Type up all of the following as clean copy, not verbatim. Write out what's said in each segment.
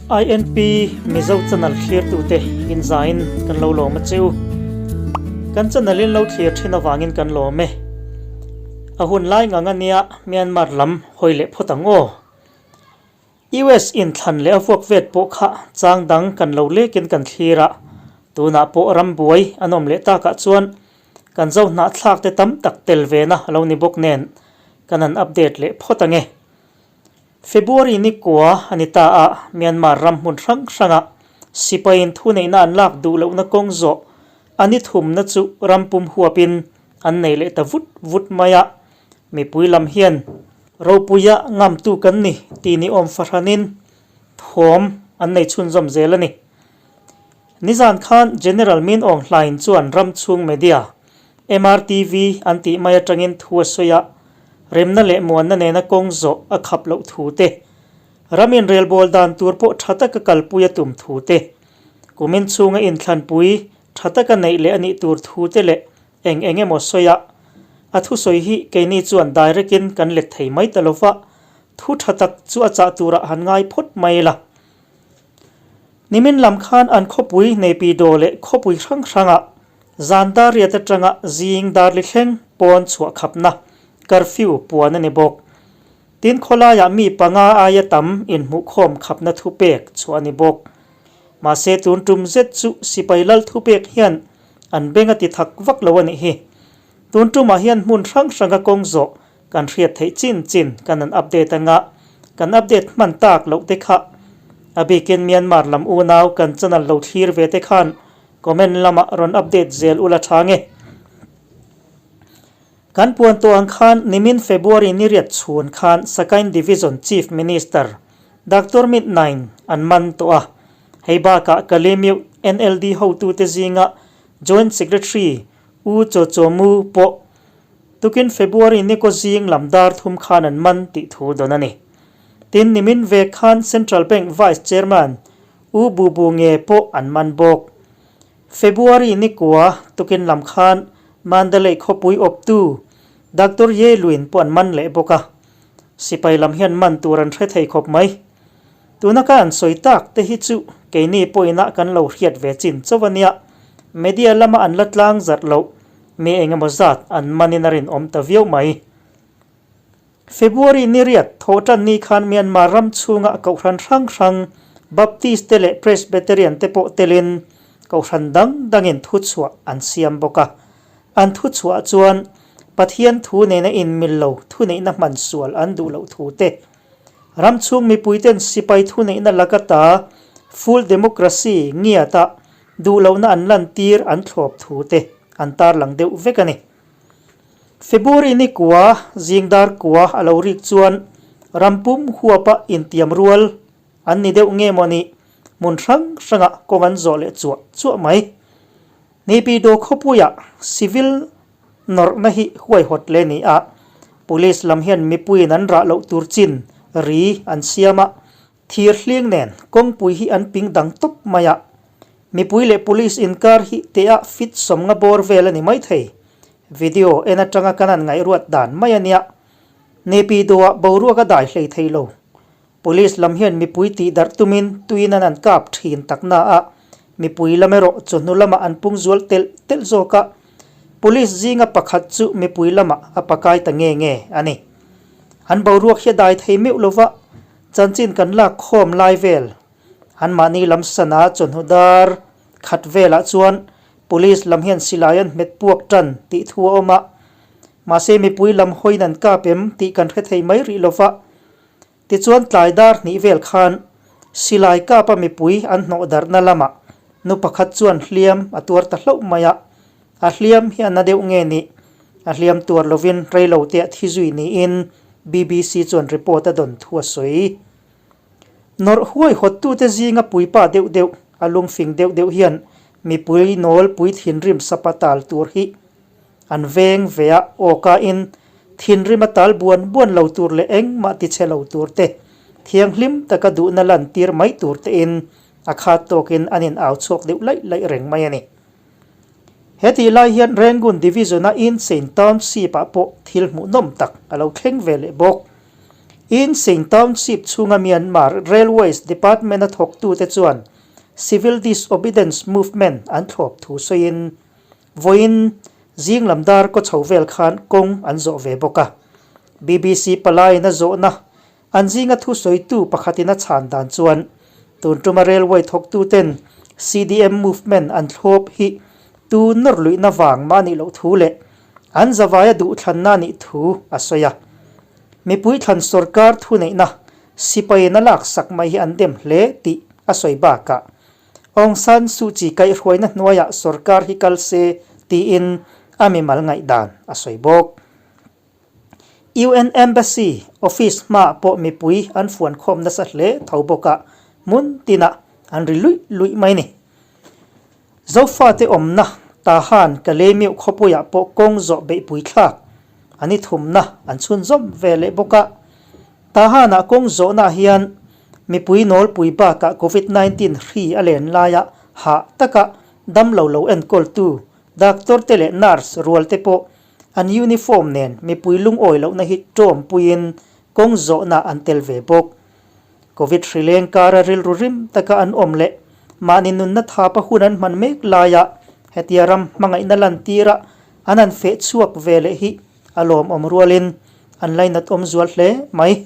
INP Mizo channel thlirtute inzain kan lo lawm a che u. Kan channel in lo thlir thin avangin kan lawm e. A hun lai ngang ania Myanmar lam hawi leh phawt ang aw. US inthlan leh a vuak vet pawh kha chang dang kan lo lekin kan thlir a, tunah pawh ram buai an awm leh takah chuan kan zo hnahthlak te tam tak tel ve na a lo ni bawk nen kan han update leh phawt ang e. February ni kua a ni ta a, Myanmar ram hmun hrang hranga sipaiin thuneihna an lak duh lohna kawng zawh a ni thumna chu ram pum huapin an nei leh ta vut vut mai a, mipui lam hian Ropuia ngamtu kan ni tih ni awm fahranin thawm an nei chhunzawm zel a ni. Nizan khan General Min Aung Hlaing chuan ram chhung media, MRTV an tih mai atangin thu a sawi a, remna leh muanna nena kawng zawh a khap loh thu te, ram inrelbawl dan tur pawh tha taka kalpui a tum thu te, kumin chhunga inthlanpui tha taka neih leh a nih tur thu te leh Eng eng emaw sawi a, a thusawi hi keini chuan direct in kan let thei mai ta lova, thu tha tak chu a chah turah han ngai phawt mai la. Nimin lam khan an khawpui Naypyidaw leh khawpui hrang hrangah zan dar riat atanga zing dar li thleng pawn chhuah khapna, curfew, puan a ni bawk. Tin khawlaiah mi panga aia tam inhmuhkhawm khapna thupek chhuah a ni bawk. Mahse tun tum zet chu sipai lal thupek hian an beng a ti thak vak lo a nih hi. Tun tumah hian hmun hrang hranga kawng zawh kan hriat theih chin chin kan an update anga kan update hman tak loh te kha a bikin Myanmar lam unau kan channel lo thlir ve te khan comment lamah rawn update zel ula tha nge. Kan puan tawh ang khan nimin February ni riat chhun khan Sakain Division Chief Minister Doctor Mit Naing an man tawh a. Hei bakah Kalemiuh NLD hotute zinga Joint Secretary U Cho Cho Mu pawh tukin February ni kaw zing lam dar thum khan an man tih thu dawn a ni. Tin, nimin ve khan Central Bank Vice Chairman U Bu Bu Nge pawh an man bawk. February ni kua tukin lam khan Mandalay khawpui awptu Doctor Ye Lwin pawh an man leh bawk a. Sipai lam hian man tur an hre thei khawp mai. Tuna ka an sawi tak te hi chu keini pawhin kan lo hriat ve chin chauh a nia. Media lama an la tlang zarh loh mi engemaw zat an manin a rinawm ta viau mai. February ni riat thawh tan ni khan Myanmar ram chhunga kohhran hrang hrang Baptist te leh Presbyterian te pawh telin kohhran dang dangin thuchhuah an siam bawk a. An thuchhuah chuan Pathian thu nena inmil lo thuneihna hman sual an duh loh thu te, ram chhung mipuiten sipai thuneihna laka ta full democracy ngiata duh lohna an lantir an thlawp thu te an tarlang deuh vek a ni. February ni kua zingdar kua a lo rik chuan ram pum huapa intiam rual an ni deuh nge maw ni hmun hrang hrangah kawng an zawh leh chuah chuah mai. Naypyidaw khawpuiah civil nawrhna hi huaihawt leh ni a, police lam hian mipuiin an rah loh tur chin ri an siam a, thir hling nen kawngpui hi an ping dang tawp mai a, mipui leh police inkar hi teh-ah fit sawmnga bawr vel a ni maithei. Video en atanga kan han ngaihruat dan mai a nia. Naypyidaw-ah boruak a dai hlei thei lo. Police lam hian mipui tih darh tumin tuin an an kap thin tak na a, mipui lam erawh chawhnu lamah an pung zual telh telh zawk a, Police zinga pakhat chu mipui lamah a pakai ta nge nge a ni. An boruak hi a dai thei meuh lova, chanchin kan lak khawm lai vel. Anmahni lam sana chawhnu dar khat velah chuan Police lam hian silai an hmet puak tan tih thu a awm a, mahse mipui lam hawiin an kap em tih kan hre thei mai rih lova, Tichuan tlai dar hnih vel khan silai kapa mipui an hnawh darhna lamah nu pakhat chuan hliam a tuar ta hlauh mai a, a hliam hi a na deuh nge ni? A hliam tuar lovin reilo te a thi zui niin BBC chuan report a dawn thu a sawi. Nawrh huai hawttute zinga puipa deuh deuh, a lungfing deuh deuh hian mipui nawl pui thinrim sapa tal tur hi An veng ve a, awka in thinrim a tal buan buan lo tur leh engmah ti chhe lo tur te, thianghlim taka duhna lan tir mai tur te in a khat tawkin an in au chhuak deuh laih laih reng mai a ni. He tih lai hian Rangoon Division a Insein Township ah pawh thil hmuhnawm tak a lo thleng ve leh bawk. Insein Township chhunga Myanmar Railways Department-a thawktute chuan Civil Disobedience Movement an thlawp thu sawiin vawiin zing lam dar kaw chho vel khan kawng an zawh ve bawk a. BBC palaiin a zawhna an zinga thusawitu pakhatin a chhan dan chuan tun tuma railway thawktuten CDM movement an thlawp hi tu nawr luihna vang mah nih loh thu leh an zavaia duhthlanna nih thu a sawi a. Mipui thlan sorkar thuneihna sipaiin a laksak mai hi an dem hle tih a sawi bakah Aung San Suu Kyi kaihhruaina hnuaiah sorkar hi kal se tiin a mimal ngaihdan a sawi bawk. UN Embassy office hmaah pawh mipui an fuan khawm nasa hle tho bawk a, hmun tinah an ri luih luih mai ni. Zofate awmna Tahan Kalemiuh khawpuiah pawh kawng zawh beihpui thlak an i thumna an chhunzawm ve leh bawk a. Tahanah kawng zawhnaah hian mipui nawlpui bakah Covid 19 hri a len laia hah taka damlo lo enkawltu doctor te leh nurse rual te pawh An uniform nen mipui lungawi lohna hi ṭawmpuiin kawng zawhna an tel ve bawk. Covid hrileng kara rilru rim taka an awm leh mahni nunna thapa hun an hman mek laia hetia ram hmangaihna lantira an han feh chhuak ve leh hi a lawmawm rualin an lainat awm zual hle mai.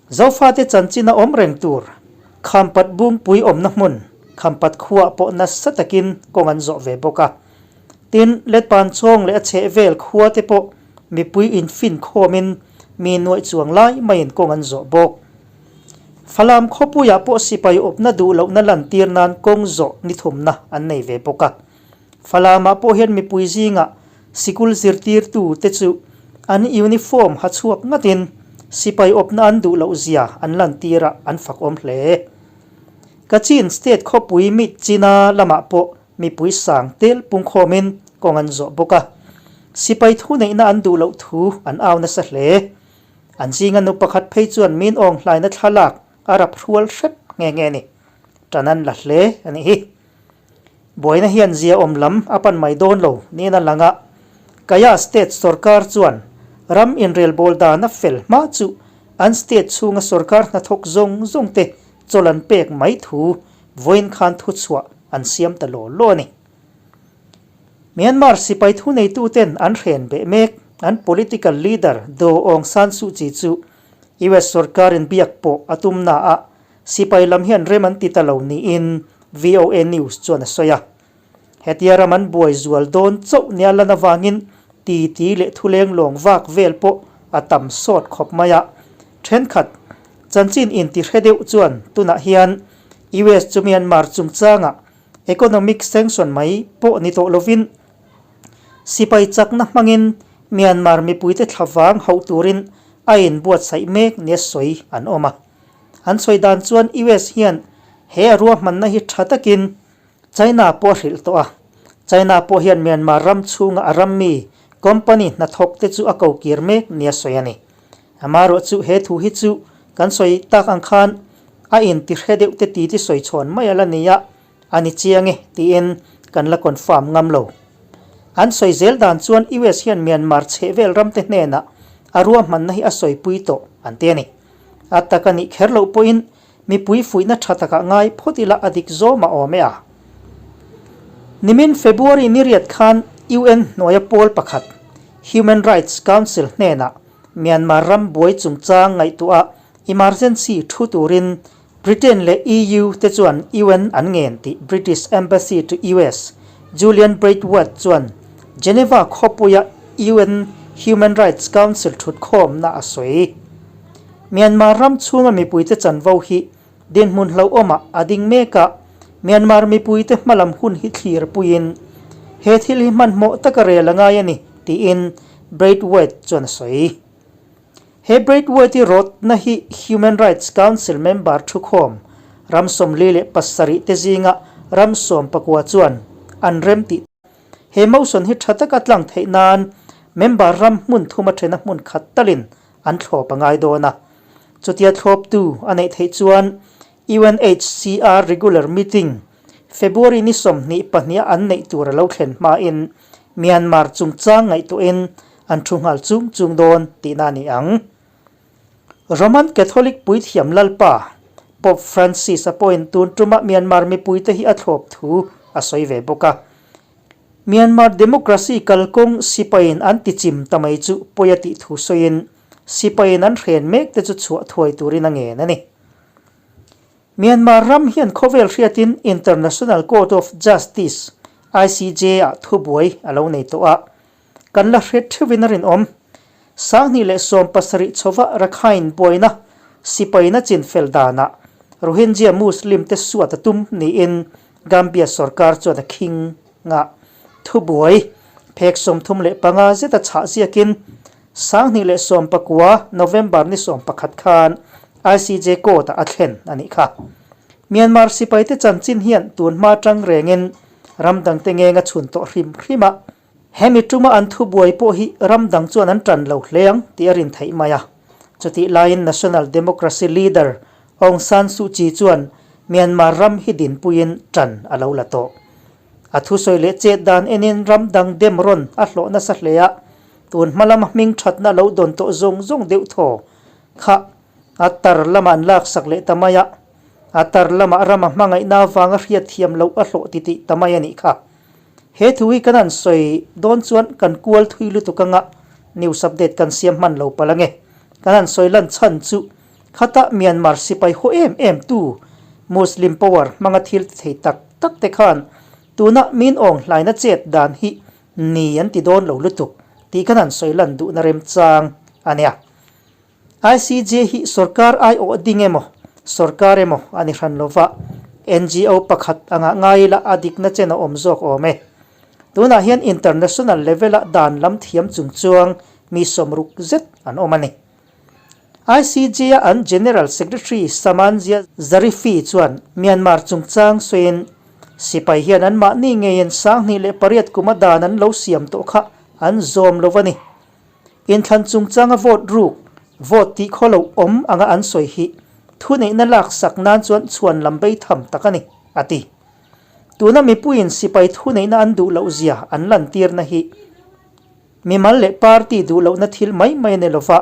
Zofate chanchin a awm reng tur Khampat Bungpui awmna hmun Khampat khuaah pawh nasa takin kawng an zawh ve bawk a. Tin, Letpan chawng leh a chhehvel khua te pawh mipui infin khawmin mi nuaih chuang lai maiin kawng an zawh bawk. Falam khawpuiah pawh sipai awpna duh lohna lantir nan kawng zawh ni thumna an nei ve bawk a. Falamah pawh hian mipui zingah sikul zirtirtu te chu an uniform ha chhuak ngatin sipai awpna an duh loh zia an lantir a, an fakawm hle. Kachin state khawpui Myitkyina lamah pawh mipui sang tel pungkhawmin kawng an zawh bawk a, sipai thuneihna an duh loh thu an au nasa hle. An zinga nu pakhat phei chuan min awng hlaina thlalak a rap hrual hrep nghe nghe a ni. Tan an la hle a nih hi. Buaina hian ziaawm lam a pan mai dawn lo niin a lang a, Kaya state sorkar chuan ram inrelbawl dan a fel hma chu an state chhunga sorkar hnathawk zawng zawng te chawl an pek mai thu vawiin khan thuchhuah an siam ta law law a ni. Myanmar sipai thuneituten an hren beh mek an political leader Daw Aung San Suu Kyi chu US sorkarin biak pawh a tum naah Sipai lam hian rem an ti ta lo niin VOA News chuan a sawi a. Hetia ram an buai zual dawn chauh nia lan avangin titi leh thuleng lawng vak vel pawh a tam sawt khawp mai a. Thenkhat chanchin inti hre deuh chuan tunah hian US chu Myanmar chungchangah economic sanction mai pawh ni tawh lovin sipai chakna hmangin Myanmar mipuite thlavang hauh turin a inbuatsaih mek nia sawi an awm a. An sawi dan chuan US hian he a ruahmanna hi tha takin China pawh a hrilh tawh a. China pawh hian Myanmar ram chhunga a rammi company hnathawk te chu a ko kir mek nia sawi a ni. Amaherawh chu he thu hi chu kan sawi tak ang khan a inti hre deuh te ti ti sawi chhawn mai a la ni a, a ni chiang e tiin kan la confirm ngam lo. An sawi zel dan chuan US hian Myanmar chhehvel ramte hnenah a ruahmanna hi a sawipui tawh an ti a ni. A tak a nih kher loh pawhin mipui fuihna tha takah ngai phawt ila a dik zawm a awm e a. Nimin February ni riat khan UN hnuaia pawl pakhat Human Rights Council hnenah Myanmar ram buai chungchang ngaihtuah emergency thu turin Britain leh EU te chuan UN an ngen tih British Embassy to US Julian Braithwaite chuan Geneva khawpuia UN Human Rights Council thutkhawmna a sawi. Myanmar ram chhunga mipuite chanvo hi dinhmun hlauhawmah a ding mek a, Myanmar mipuite hmalam hun hi thlir puiin he thil hi hmanhmawh taka rel a ngai a ni, tiin Braithwaite chuan a sawi. He Braithwaite-i rawtna hi Human Rights Council member thukhawm ram 47 te zinga ram 19 chuan an rem tih. He motion hi tha taka tlang theih nan member ram hmun thuma thena hmun khat talin an thlawp a ngai dawn a. Chutia thlawptu a neih theih chuan UNHCR regular meeting February ni 22 a an neih tur a lo thlen hmain Myanmar chungchang ngaihtuahin an thu nghal chung chung dawn tihna a ni ang. Roman Catholic puithiam lalpa Pope Francis-a pawhin tun tuma Myanmar mipuite hi a thlawp thu a sawi ve bawk a. Myanmar democracy kalkawng sipaiin an tichim ta mai chu pawi a tih thu sawiin sipaiin an hren mek te chu chhuah thuai turin a ngen a ni. Myanmar ram hian khawvel hriatin International Court of Justice, ICJ, ah thubuai a lo nei tawh a, kan la hret theuhin a rinawm. 2017 chhova Rakhine buaina sipaina chinfel danah Rohingya Muslim te suat a tum niin Gambia sorkar chuan a khing a. Thubuai phek 35 zeta chhah ziakin 2019 November ni 11 khan ICJ court-ah a thlen a nih kha. Myanmar sipaite chanchin hian tun hma tang rengin ram dangte ngeng a chhun tawh hrim hrim a. Hemi tuma an thubuai pawh hi ram dang chuan an tan lo hle ang tih a rin theih mai a. Chutih laiin National Democracy Leader Aung San Suu Kyi chuan Myanmar ram hi dinpuiin tan a lo la tawh. A thusawi leh chet dan enin ram dang dem rawn a hlawh nasa hle a, tun hma lama hming thatna lo dawn tawh zawng zawng deuh thaw kha a tar lamah an laksak leh ta mai a, a tar lamah rama hmangaihna avanga hriatthiam loh a hlawh titih ta mai a nih kha. He thu hi kan han sawi dawn chuan kan kual thui lutuk anga news update kan siam hman lo palh ange. Kan han sawi lan chhan chu khata Myanmar sipai haw em em tu Muslim power hmanga thil ti thei tak tak te khan tuna min awng hlaina chet dan hi ni an ti dawn lo lutuk tih kan han sawi lan duhna remchang a nia. ICJ hi sorkar aiawh ding emaw, sorkar emaw a ni hran lova, NGO pakhat anga ngai ila a dikna chen a awm zawk awm e. Tunah hian international level-a dan lam thiam chung chuang mi sawmruk zet an awm a ni. ICJ-a an General Secretary Samanzia Zarifi chuan Myanmar chungchang sawiin, Sipai hian anmahni ngeiin 2008 kuma dan an lo siam tawh kha an zawm lo a ni. Inthlan chungchanga vote ruk, vote tih khaw lo awm anga an sawi hi thuneihna laksak nan chuan chhuan lam bei tham tak a ni, a ti. Tuna mipuiin sipai thuneihna an duh loh zia an lantirna hi mimal leh party duh lohna thil mai mai a ni lova,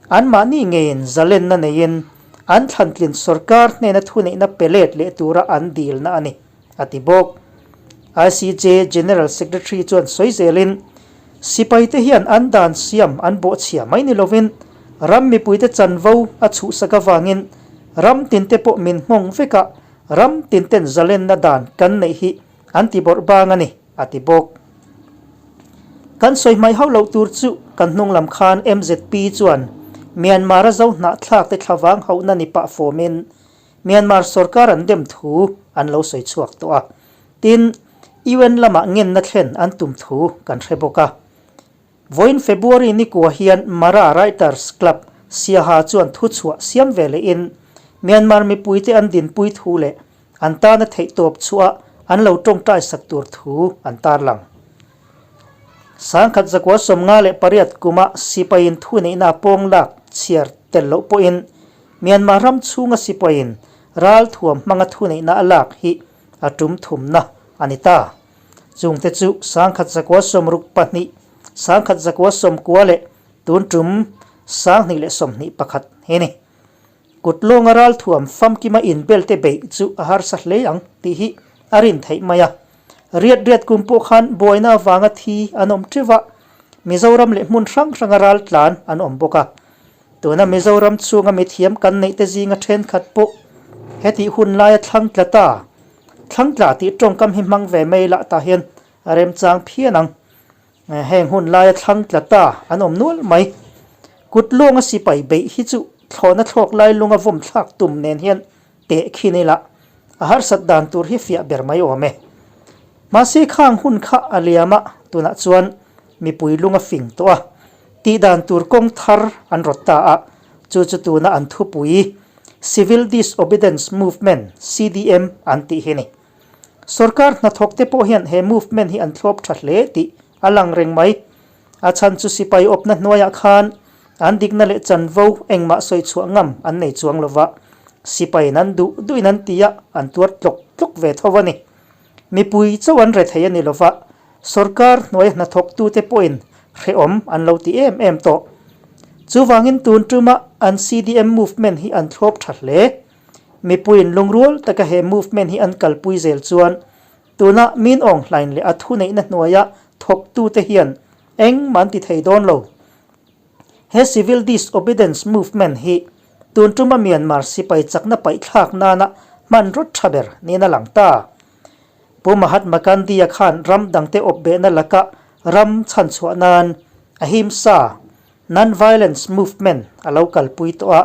anmahni ngeiin zalenna neiin an thlantlin sorkar hnena thuneihna pe let leh tura an dilna a ni. a ti bawk. ICJ General Secretary chuan sawi zelin, Sipaite hian an dan siam an bawhchhia mai ni lovin ram mipuite chanvo a chhuhsak avangin ram tinte pawh min nghawng vek a, ram tinten zalenna dan kan neih hi an ti bawrh bang a ni, a ti bawk. Kan sawi hmai hauh loh tur chu kan hnung lam khan MZP chuan Myanmar-a zo hnahthlakte thlavang hauhna ni pah fawmin Myanmar sorkar an dem thu an lo sawi chhuak tawh a, tin, UN lamah ngenna thlen an tum thu kan hre bawk a. Vawiin February nikua hian Mara Writers Club Siaha chuan thuchhuah siam ve lehin Myanmar mipuite an dinpui thu leh an tana theihtawp chhuah an lo tawngtai sak tur thu an tarlang. 1958 kuma sipaiin thuneihna pawng lak chhiar tel loh pawhin Myanmar ram chhunga sipaiin ralthuam hmanga thuneihna a lak hi a tum thumna a ni ta. Chungte chu 1962, 1990 leh tun tum 2021 hi a ni. Kut lawnga ralthuam famkima inbelte beih chu a harsa hle ang tih hi a rin theih mai a. Riat riat kum pawh khan buaina avanga thi an awm teuh a, Mizoram leh hmun hrang hranga raltlan an awm bawk a. Tuna Mizoram chhunga mithiam kan neih te zinga thenkhat pawh hetih hun laia thlang tla ta, thlang tla tih tawngkam hi hmang ve mai lah tah hian a remchang phian ang. Heng hun laia thlang tla ta an awm nual mai. Kut lawnga sipai beih hi chu thlawhna thlawk lai lunga vawm thlak tum nen hian teh khin ila a harsat dan tur hi fiah ber mai awm e. Mahse khang hun kha a liam a, tunah chuan mipui lung a fing tawh a, tih dan tur kawng thar an rawt ta a, chu chu tuna an thupui Civil Disobedience Movement, CDM, an tih hi a ni. Sorkar hnathawk te pawh hian he movement hi an thlawp tha hle tih a lang reng mai. A chhan chu sipai awpna hnuaiah khan an dikna leh chanvo engmah sawi chhuah ngam an nei chuang lova, sipaiin an duh duhin an ti a, an tuar tlawk tlawk ve tho a ni. Mipui chauh an re thei a ni lova, sorkar hnuaia hnathawktute pawhin hrehawm an lo ti em em tawh. Chuvangin tun tuma an CDM movement hi an thlawp tha hle. Mipuiin lungrual taka he movement hi an kalpui zel chuan tuna Min Aung Hlaing leh a thuneihna hnuaia thawktute hian engmah an ti thei dawn lo. He Civil Disobedience Movement hi tun tuma Myanmar sipai chakna paihthlak nana hmanraw tha ber niin a lang ta. Pu Mahatma Gandhi-a khan ram dangte awpbehna laka ram chhanchhuah nan Ahimsa, Non-Violence Movement, a lo kalpui tawh a,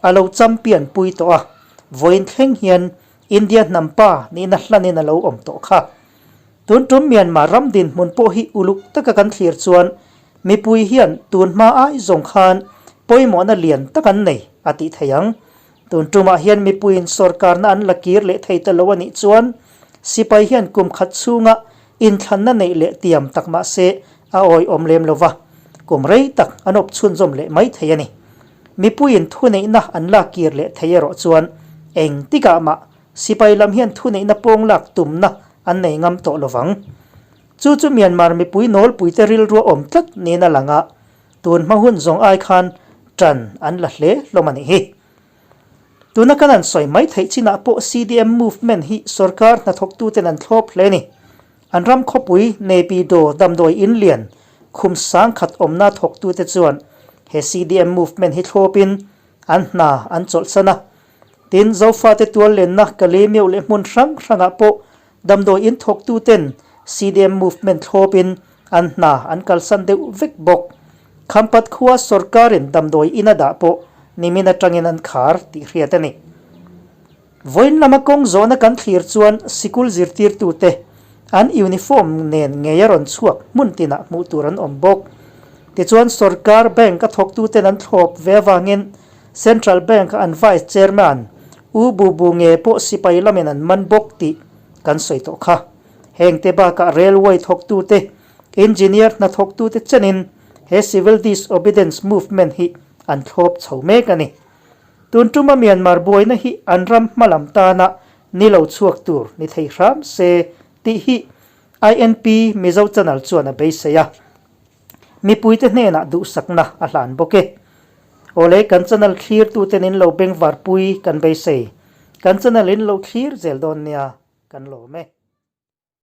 a lo champion pui tawh a, vawiin thleng hian India hnampa nihna hlanin a lo awm tawh kha. Tun tum Myanmar ram dinhmun pawh hi uluk taka kan thlir chuan mipui hian tun hma ai zawng khan pawimawhna lian tak an nei a tih thei ang. Tun tumah hian mipuiin sorkarna an la kir leh thei ta lo a nih chuan sipai hian kum khat chhunga inthlanna neih leh tiam tak mah se a awihawm lem lo va, kum rei tak an awp chhunzawm leh mai thei a ni. Mipuiin thuneihna an lak kir leh thei erawh chuan engtikah mah Sipai lam hian thuneihna pawng lak tumna an nei ngam tawh lovang. Chu chu Myanmar mipui nawlpuite rilrua awm tlat niin a lang a, tun hma hun zawng ai khan ṭan an la hle hlawm a nih hi. Tuna kan han sawi mai theih chinah pawh CDM movement hi sorkar hnathawktuten an thlawp hle a ni. An ram khawpui Naypyidaw damdawi in lian khum sangkhat awmna thawktute chuan he CDM movement hi thlawpin an hna an chawlhsan a. Tin, Zofate tuallenna Kalemeu leh hmun hrang hrangah pawh damdawi in thawktuten CDM movement thlawpin an hna an kalsan deuh vek bawk. Khampat khua sorkarin damdawi in a dah pawh nimin atangin an khar tih hriat a ni. Vawiin lama kawng zawhna kan thlir chuan sikul zirtirtute an uniform nen ngei a rawn chhuak hmun tinah hmuh tur an awm bawk. Tichuan sorkar bank a thawktuten an thlawp ve avangin Central Bank a an Vice Chairman U Bu Bu nge pawh sipai lamin an man bawk tih kan sawi tawh kha. Hengte bakah railway thawktute, engineer hnathawktute chenin he civil disobedience movement hi an thlawp chho mek a ni. Tun tuma Myanmar buaina hi an ram hmalam tana ni lo chhuak tur ni thei hram se tih hi INP Mizo Channel chuan a beisei a. Mipuite hnenah duhsakna a hlan bawk e. Awle kan channel thlirtuten in lo bengvarpui kan beisei. Kan channel in lo thlir zel dawn nia kan lawm e.